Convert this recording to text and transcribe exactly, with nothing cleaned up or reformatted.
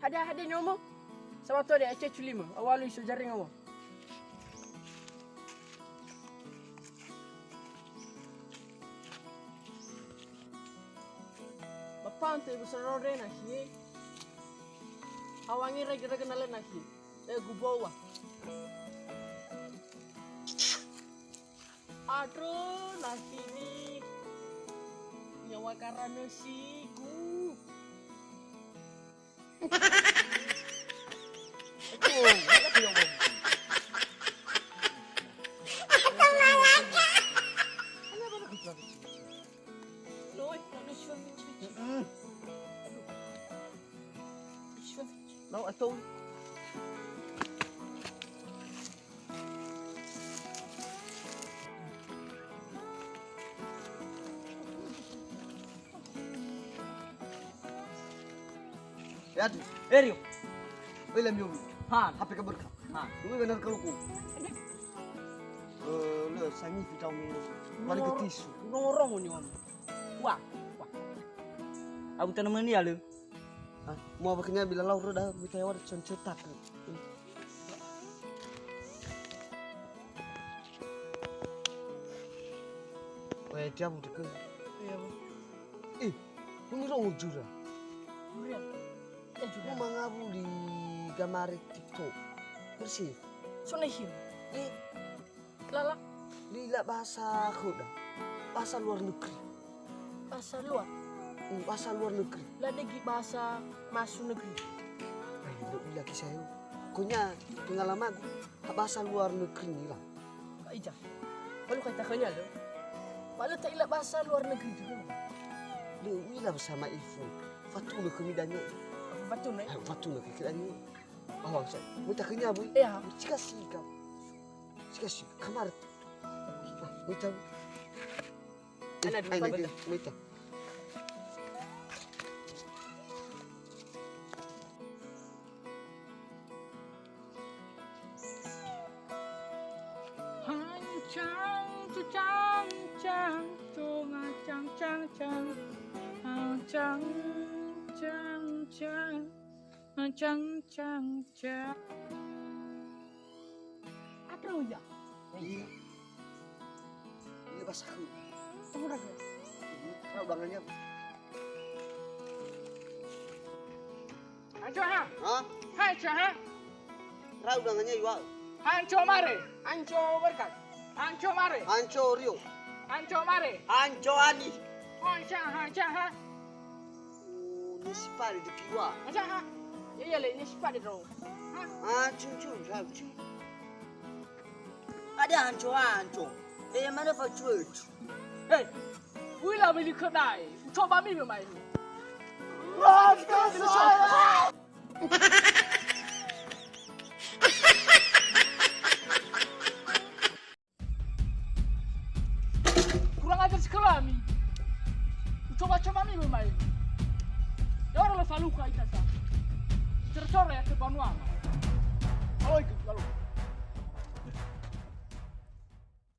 Hadia, hadia nyomo? Sabato de ece culima, awalu iso jaring awa. Bapa untuk ibu serore nahi. Hawangi ragi-ragi nale nahi. Eh, gubowa. Aduh, nasi ini nyawa karanesiku. Aduh, mana aku yang ngomong? Loh, loh, loh, loh, loh. Mm-mm. Loh, atau. Ya, Rio. Wela miomi. Ha. Hape kabar ka. Ha. Lu benar kalau ku. Eh, le sangi fitau mi. Balik ke tisu. Noro-, noro-, noro-, noro-, noro-. Wah, wah. Abu tanaman ya, le. Ah, mua bakanya bila lau roda, mita yawa da concetak. Weh, dia mu deke. Iya, Bu. Eh, huni rongo jura. Jura? Eh, jura. Mu mangabu li gamare TikTok. Bersih. Sonehin. Eh, Lala. Lila bahasa khöda. Bahasa luar negeri. Bahasa luar? Hmm, bahasa luar negeri. Ladegi bahasa masuk negeri. Ai, lo ila kisah yo. Pokoknya pengalamanku, bahasa luar negeri ni lah. Kak Ija. Balu kai takhönya lo. Balu tak ila bahasa luar negeri juga. Lo ila bersama iPhone. Fatuna khömi dania. Apa fatuna, eh? Fatuna khömi dania. Awa, sa. Muita khönia, Bu. Iya. Sika, sika. Sika, sika. Kamar. Muita. Ana dulu, muita. Hancang, cucang, cang, cunga, cang, cang, cang. Hancang, cang, cang. Hancang, cang, cang. Ada ya? Iya. Ini bahasa aku. Kamu dah ya? Ini, kalau bangannya. Anco ha? Hah? Hai, Anco ha? Rau dangannya iwa. Anco mare. Anco berkat. Anco mare. Anco Rio. Anco mare. Anco Ani. Oh, Anco ha, Anco ha. Oh, ini si pare de kiwa. Anco ha. Ya, ya, le, ini si pare dong. Ha? Ah, cun, cun, rau, cun. Ada hanco-hanco. Eh, mana facuecu? Hei, uila beli kedai. Coba mi bermain. Kurang ajar sekali mi. Coba-coba mi bermain. Ya orang lo faluka ita sa. Core-core ya ke banua. Kalau ikut kalau.